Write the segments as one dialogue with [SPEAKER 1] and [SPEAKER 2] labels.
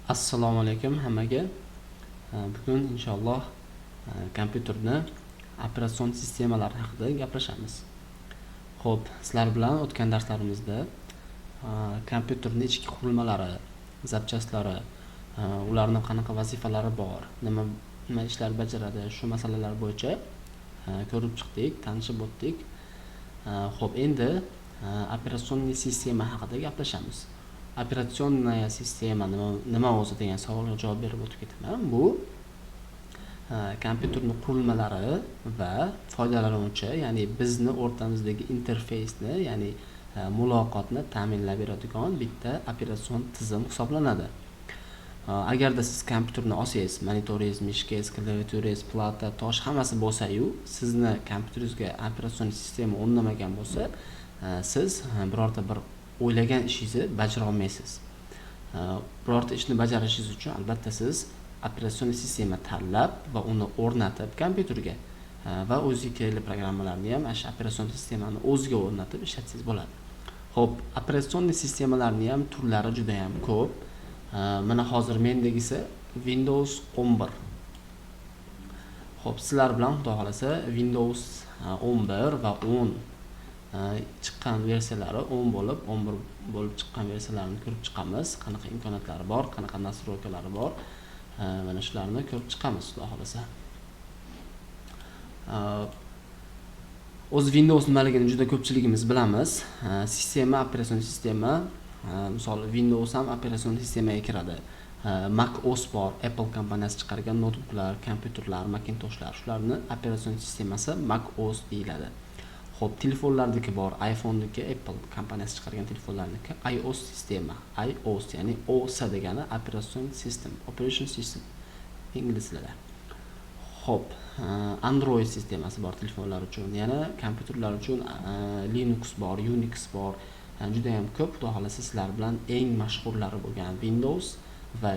[SPEAKER 1] Assalomu alaykum hammaga. Bugun inshaalloh kompyuterni operatsion sistemalari haqida gaplashamiz. Xo'p, sizlar bilan o'tgan darslarimizda kompyuterni ichki qurilmalari, запчасть lari, ularni qanaqa vazifalari bor, nima nima ishlar bajaradi, shu masalalar bo'yicha ko'rib chiqdik, tanishib o'tdik. Xo'p, endi операционный sistema haqida gaplashamiz. Операционная система nima o'zi degan savolga javob berib o'tib ketaman. Bu kompyuterni qurilmalari va foydalanuvchi, ya'ni bizni o'rtamizdagi interfeysni, ya'ni muloqotni ta'minlab beradigan bitta operatsion tizim hisoblanadi. Agarda siz kompyuterni olsangiz, monitoringiz, мышка ngiz, klaviaturangiz, plata, tosh, hammasi bo'lsa-yu, sizni kompyuteringizga operatsion sistema o'rnamagan bo'lsa, siz birorta bir o'ylagan ishingizni bajara olmaysiz. Birorta ishni bajarishingiz uchun albatta siz operatsion sistema tanlab va uni o'rnatib kompyuterga va o'ziga kerakli programmalarni ham ana shu operatsion sistemani o'ziga o'rnatib ishlatsangiz bo'ladi. Xo'p, операционный sistemalarni ham turlari juda ham ko'p. Mana hozir mendagisi Windows 11. Xo'p, sizlar bilan xudo xohlasa Windows 11 va 10 chiqqan versiyalari, 10 bo'lib, 11 bo'lib chiqqan versiyalarini ko'rib chiqamiz. Qanaqa imkoniyatlari bor, qanaqa настройка lari bor. Mana shularni ko'rib chiqamiz xudo xohlasa. O'zi Windows nimaligini juda ko'pchiligimiz bilamiz. Sistema, operatsion sistema, misol, Windows ham operatsion sistemaga kiradi. Mac OS bor, Apple kompaniyasi chiqargan noutbuklar, kompyuterlar, Macintoshlar, shularni operatsion sistemasi Mac OS deyiladi. Xo'p, telefonlarniki bor, iPhone'niki, Apple kompaniyasi chiqargan telefonlarniki iOS sistema. iOS, ya'ni OS degani operatsion system, operation system ingliz tilida. Xo'p, Android sistemasi bor telefonlar uchun, yana kompyuterlar uchun Linux bor, Unix bor. Juda ham ko'p. Xudo xohlasa, sizlar bilan eng mashhurlari bo'lgan Windows va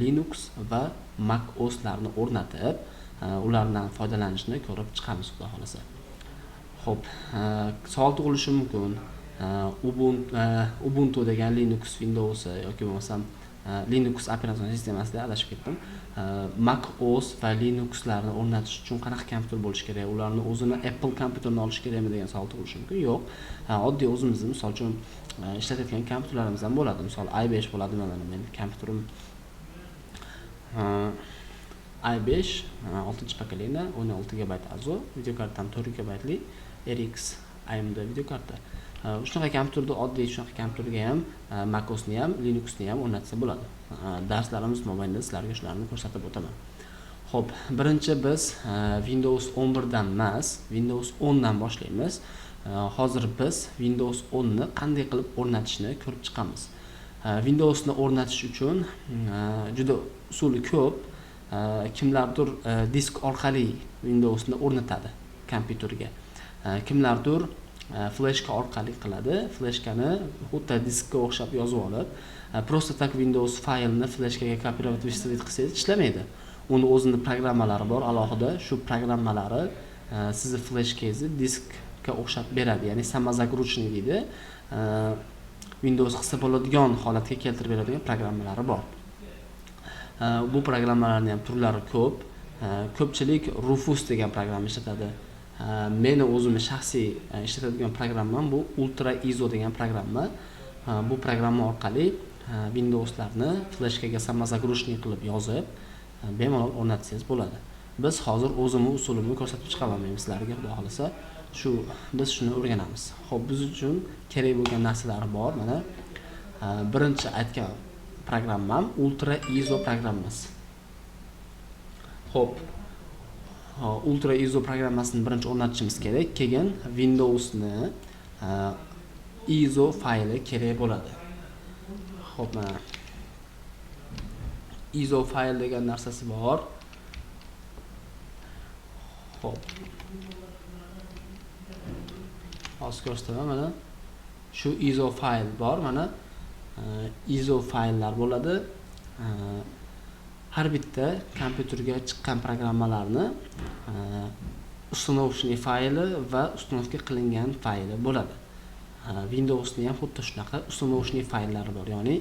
[SPEAKER 1] Linux va Mac OSlarni o'rnatib, ulardan foydalanishni ko'rib chiqamiz xudo xohlasa. Xo'p, savol tug'ilishi mumkin. Ubuntu degan Linux Windows yoki bo'lmasam Linux operatsion sistemasida, adashib ketdim. Mac OS va Linuxlarni o'rnatish uchun qanaqa kompyuter bo'lishi kerak? Ularni o'zini Apple kompyuterini olish kerakmi degan savol tug'ilishi mumkin. Yo'q. Oddiy o'zimizni, misol uchun, ishlatayotgan kompyuterlarimiz ham bo'ladi. Misol, i5 bo'ladi, mana meni kompyuterim i5 6-поколение, 16 GB ОЗУ, videokartam 4 GBli RX AMD videokarta. Shunaqa kompyuterda, oddiy shunaqa kompyuterga ham Mac OSni ham, Linuxni ham o'rnatsa bo'ladi. Darslarimiz mobaynida sizlarga shularni ko'rsatib o'taman. Xo'p, birinchi biz Windows 11 dan emas, Windows 10 dan boshlaymiz. Hozir biz Windows 10 ni qanday qilib o'rnatishni ko'rib chiqamiz. Windowsni o'rnatish uchun juda usuli ko'p. Kimlardir disk orqali Windowsni o'rnatadi kompyuterga. Kimlardir fleshka orqali qiladi. Fleshkani xuddi diskka o'xshab yozib olib, просто так Windows faylni fleshkaga копировать, вставить qilsangiz ishlamaydi. Uni o'zini programmalari bor alohida. Shu programmalari sizni fleshkangizni diskka o'xshab beradi, ya'ni самозагрузочный deydi. Windows qilsa bo'ladigan holatga keltirib beradigan programmalari bor. Bu programmalarni ham turlari ko'p. Ko'pchilik Rufus degan programma ishlatadi. Meni o'zimni shaxsiy ishlatadigan programmam bu Ultra ISO degan programma. Bu programma orqali Windowslarni fleshkaga самозагрузочный qilib yozib, bemalol o'rnatsangiz bo'ladi. Biz hozir o'zimni usulimni ko'rsatib chiqaman men sizlarga, xudo xohlasa. Shu biz shuni o'rganamiz. Xo'p, biz uchun kerak bo'lgan narsalar bor. Mana birinchi aytgan programmam Ultra ISO programmasi. Xo'p, Ultra ISO programmasini birinchi o'rnatishimiz kerak, keyin Windowsni ISO fayli kerak bo'ladi. Xo'p, mana ISO fayl degan narsasi bor. Xo'p. Hozir ko'rsataman, mana shu ISO fayl bor, mana ISO fayllar bo'ladi. Har bitta kompyuterga chiqqan programmalarni установочный fayli va установка qilingan fayli bo'ladi. Windowsni ham xuddi shunaqa установочный fayllari bor, ya'ni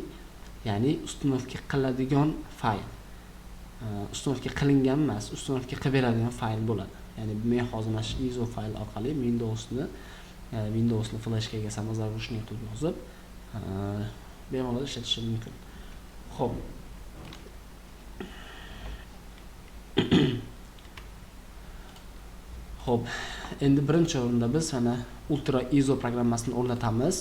[SPEAKER 1] Ya'ni установка qiladigan fayl. Установка qilingan emas, установка qilib beradigan fayl bo'ladi. Ya'ni men hozir mana shu ISO fayl orqali Windowsni fleshkaga самозагрузочный qilib yozib, bemalol ishlatishim mumkin. Xo'p. Xo'p, endi birinchi o'rinda biz mana Ultra ISO programmasini o'rnatamiz.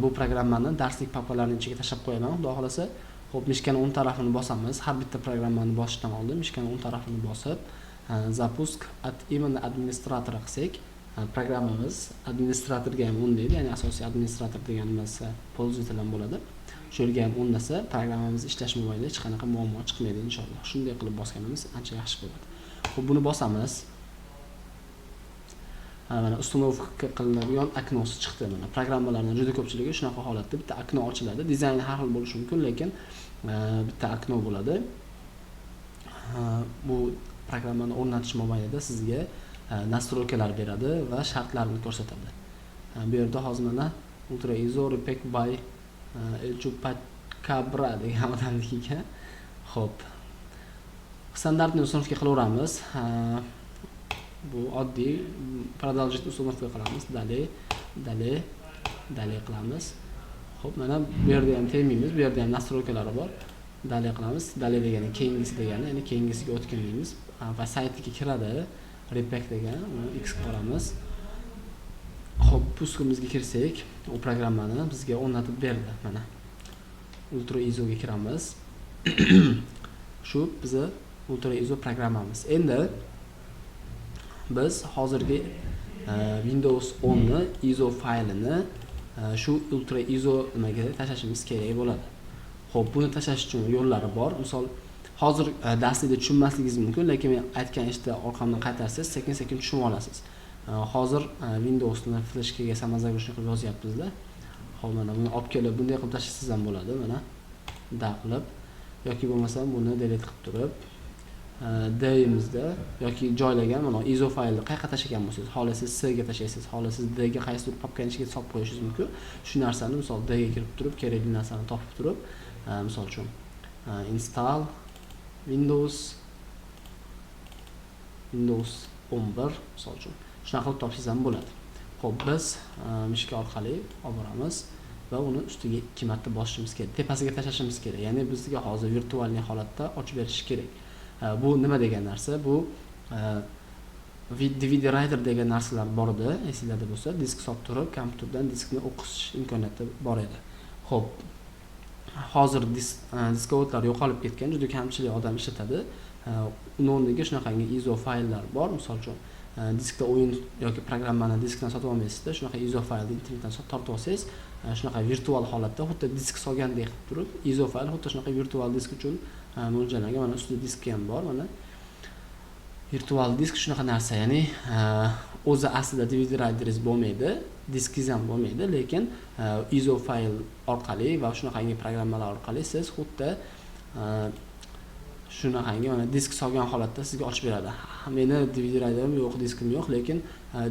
[SPEAKER 1] Bu programmani darslik papkalarining ichiga tashlab qo'yaman, xudo xolasa. Xo'p, mishkani o'ng tarafini bosamiz. Har bitta programmani bosishdan oldin mishkani o'ng tarafini bosib, запуск от имени администратора qilsak, programmamiz administratorga ham o'rnaydi, ya'ni asosiy administrator deganimiz пользователь ham bo'ladi. Shu yerga ham o'rnasa, programmamiz ishlash mobaynida hech qanaqa muammo chiqmaydi inshaalloh. Shunday qilib bosganimiz ancha yaxshi bo'ladi. Xo'p, buni bosamiz. Mana установка qilinadigan окно si chiqdi. Mana programmalarning juda ko'pchiligi shunaqa holatda bitta окно ochiladi. Dizayni har xil bo'lishi mumkin, lekin bitta окно bo'ladi. Bu programmani o'rnatish mobaynida sizga настройка lar beradi va shartlarni ko'rsatadi. Bu yerda hozir mana Ultra ISO Repack by El Chupacabra degan odamniki ekan. Xo'p. Standartni установка qilaveramiz. Bu oddiy продолжить установка qilamiz. Далее, далее, далее qilamiz. Xo'p, mana bu yerda ham tegmaymiz. Bu yerda ham настройка lari bor. Далее qilamiz. Далее degani keyingisi degani, ya'ni keyingisiga o'tgan deymiz. Va saytiga kiradi. Repack degan, uni X qilamiz. Xo'p, пуск imizga kirsak, u programmani bizga o'rnatib berdi. Mana Ultra ISO ga kiramiz. Shu bizni Ultra ISO programmamiz. Endi biz hozirgi Windows 10 ni ISO faylini shu Ultra ISO nimaga tashlashimiz kerak bo'ladi. Xo'p, buni tashlash uchun yo'llari bor. Misol hozir darslikda tushunmasligingiz mumkin, lekin men aytgan ishda orqamdan qaytarsangiz, sekin-sekin tushunib olasiz. Hozir Windowsni fleshkaga самозагрузочный qilib yozyapmizda. Xo'p, mana buni olib kelib bunday qilib tashlasangiz ham bo'ladi, mana da qilib yoki bo'lmasam buni delete qilib turib D'imizda yoki joylagan mana ISO faylni qayerga tashlagan bo'lsangiz, xohlasangiz C ga tashlaysiz, xohlasangiz D ga qaysidir papkani ichiga solib qo'yishingiz mumkin. Shu narsani misol D ga kirib turib, kerakli narsani topib turib, misol uchun install Windows 11 misol uchun shunaqa qilib topsangiz ham bo'ladi. Xo'p, biz mishka orqali olib boramiz va uni ustiga 2 marta bosishimiz kerak, tepasiga tashlashimiz kerak. Ya'ni bizga hozir virtualniy holatda ochib berishi kerak. Bu nima degan narsa? Bu DVD writer degan narsalar bor edi, esinglarda bo'lsa, disk solib turib kompyuterdan diskni o'qish imkoniyati bor edi. Xo'p, hozir diskovodlar yo'qolib ketgan, juda kamchilik odam ishlatadi. Uni o'rniga shunaqangi ISO fayllar bor. Misol uchun, diskda o'yin yoki programmani diskdan sotib olmaysizda, shunaqa ISO faylni internetdan tortib olsangiz, shunaqa virtual holatda xuddi disk solgandek qilib turib, ISO fayl xuddi shunaqa virtual disk uchun mo'ljallangan. Mana ustida diski ham bor, mana virtual disk shunaqa narsa, ya'ni o'zi aslida DVD writeringiz bo'lmaydi, diskingiz ham bo'lmaydi, lekin ISO fayl orqali va shunaqangi programmalar orqali siz xuddi shunaqangi mana disk solgan holatda sizga ochib beradi. Meni DVD writerim yo'q, diskim yo'q, lekin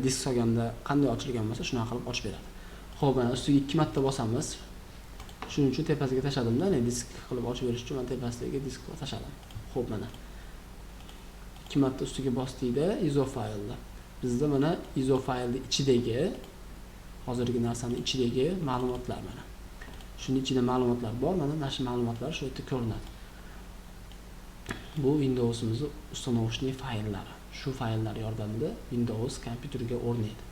[SPEAKER 1] disk solganda qanday ochilgan bo'lsa, shunaqa qilib ochib beradi. Xo'p, mana ustiga 2 marta bosamiz. Shuning uchun tepasiga tashladimda, ya'ni disk qilib ochib berish uchun men tepasidagi disk tashladim. Xo'p, mana 2 marta ustiga bosdikda ISO faylni. Bizda mana ISO faylning ichidagi hozirgi narsani ichidagi ma'lumotlar mana. Shuning ichida ma'lumotlar bor, mana shu ma'lumotlar shu yerda ko'rinadi. Bu Windows'imizni установочный fayllari. Shu fayllar yordamida Windows kompyuterga o'rnaydi.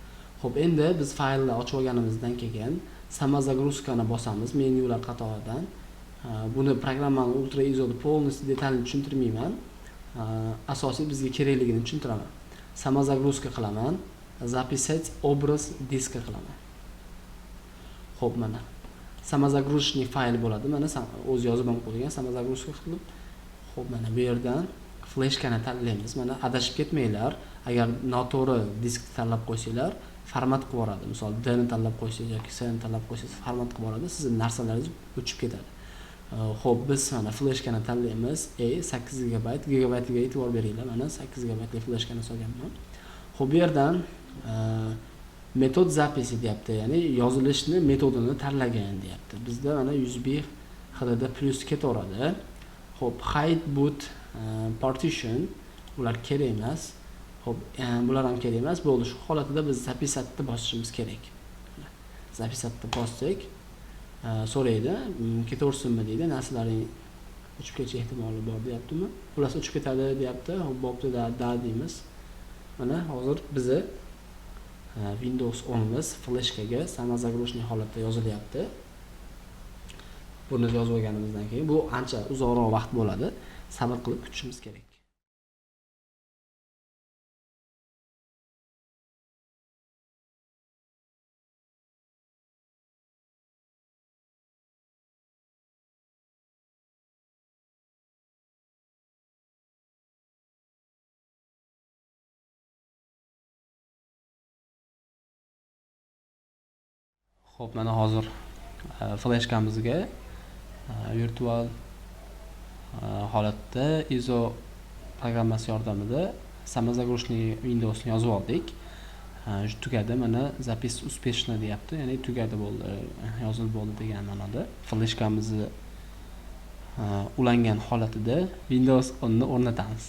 [SPEAKER 1] Xo'p, endi biz faylni ochib olganimizdan keyin самозагрузка ni bosamiz menyular qatoridan. Buni programmani Ultra ISO'ni полностью detalni tushuntirmayman. Asosiy bizga kerakligini tushuntiraman. Самозагрузка qilaman, записать образ диска qilaman. Xo'p, mana самозагрузочный fayl bo'ladi. Mana o'zi yozib ham qo'ygan самозагрузка qilib. Xo'p, mana bu yerdan fleshkani tanlaymiz. Mana adashib ketmanglar. Agar noto'g'ri diskni tanlab qo'ysanglar, format qilib yuboradi. Misol D ni tanlab qo'ysangiz yoki C ni tanlab qo'ysangiz, format qilib yuboradi, sizning narsalaringiz o'chib ketadi. Xo'p, biz mana fleshkani tanlaymiz. E 8 GB, gigabaytiga e'tibor beringlar. Mana 8 gigabaytli fleshkani solganman. Xo'p, bu yerdan метод записи deyapti, ya'ni yozilishni metodini tanlagan deyapti. Bizda mana USB HDD plus ketaveradi. Xo'p, hide boot partition, ular kerak emas. Xo'p, bular ham kerak emas. Bo'ldi, shu holatida biz zapisatni bosishimiz kerak. Zapisatni bossak, so'raydi, ketaversinmi deydi, narsalaring uchib ketish ehtimoli bor deyaptimi? Xullas uchib ketadi deyapti. Xo'p, bo'pti, da deymiz. Mana hozir bizni Windows 10imiz fleshkaga samozagруженный holatda yozilyapti. Buni yozib olganimizdan keyin bu ancha uzoqroq vaqt bo'ladi. Sabr qilib kutishimiz kerak. Xo'p, mana hozir fleshkamizga virtual holatda ISO programmasi yordamida samozagруженный Windowsni yozib oldik. Shu tugadi, mana zapis uspешно deyapti, ya'ni tugadi bo'ldi, yozilib bo'ldi degan ma'noda. Fleshkamizni ulangan holatida Windows 10 ni o'rnatamiz.